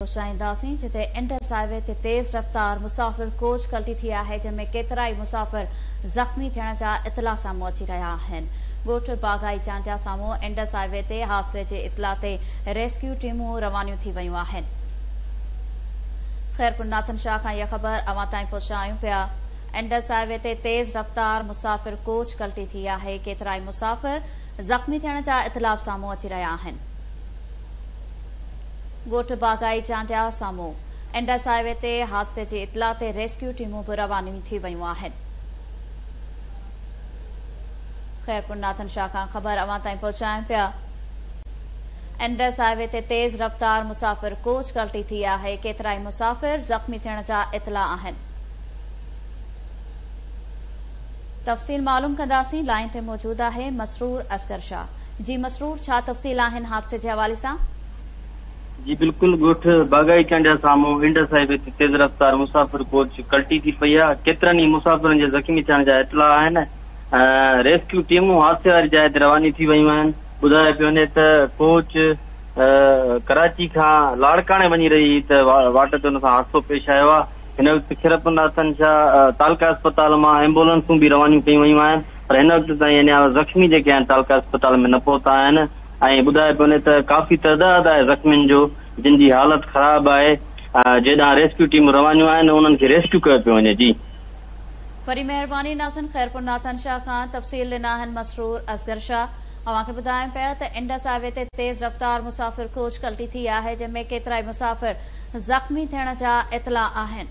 پهچائينداسين جتي Indus high V تي تيز رفتار مسافر ڪوچ ڪلٽي ٿي آهي جنهن ۾ ڪيترائي مسافر زخمي ٿيڻ جا اطلاع سامهون اچي رهيا آهن. ڳوٺ باغائي چانڊيا سامهون انڊس هاء وي تي حادثي جي اطلاع تي ريسڪيو ٽيمون روانيون ٿي ويون آهن. خيرپور ناٿن شاهه کان اها خبر اوهان تائين پهچايون پيا. انڊس هاء وي تي تيز رفتار مسافر ڪوچ ڪلٽي ٿي آهي ڪيترائي مسافر زخمي ٿيڻ جا اطلاع سامهون اچي رهيا آهن. ڳوٺ باغائي چانڊيا سامهون انڊس هاء وي تي حادثي جي اطلاع تي ريسڪيو ٽيمون به روانيون ٿي ويون آهن. خيرپور ناٿن شاهه کان خبر اوهان تائين پهچايون پيا. انڊس هاء وي تي تيز رفتار مسافر ڪوچ ڪلٽي ٿي آهي، ڪيترائي مسافر زخمي ٿيڻ جا اطلاع آهن. تفصيل معلوم ڪنداسين، لائين تي موجود آهي مسرور اصغر شاهه. جي مسرور ڇا تفصيل آهن حادثي جي حوالي سان؟ جي بلڪل ڳوٺ باغائي چانڊيا سامهون انڊس هاء وي تي تيز رفتار مسافر ڪوچ ڪلٽي ٿي پئي آهي ڪيترن ئي مسافرن جي زخمي ٿيڻ جا اطلاع آهن ريسڪيو ٽيمون حادثي واري جاء تي رواني ٿي ويون آهن ٻڌايو پيو وڃي ته ڪوچ ڪراچي کان لاڙڪاڻي وڃي رهي هئي ته واٽ تي ان سان حادثو پيش آيو آهي هن وقت خيرپورناٿن شاهه تعلقه اسپتال مان ايمبولنسون به روانيون ڪيون ويون آهن پر هن وقت تائين اڃا زخمي جيڪي آهن تعلقه اسپتال ۾ نه پهتا آهن ۽ ٻڌايو پيو وڃي ته ڪافي تعداد آهي زخمين جو جن جي حالت خراب آهي جيڏانهن ريسڪيو ٽيمون روانيون آهن انهن کي ريسڪيو ڪيو پيو وڃي جي. وڏي مهرباني ناظرين خيرپور ناٿن شاهه کان تفصيل ڏنا آهن مسرور اصغر شاهه اوهان کي ٻڌايون پيا ته انڊس هاء وي تي تيز رفتار مسافر ڪوچ ڪلٽي ٿي آهي جنهن ۾ ڪيترائي مسافر زخمي ٿيڻ جا اطلاع آهن.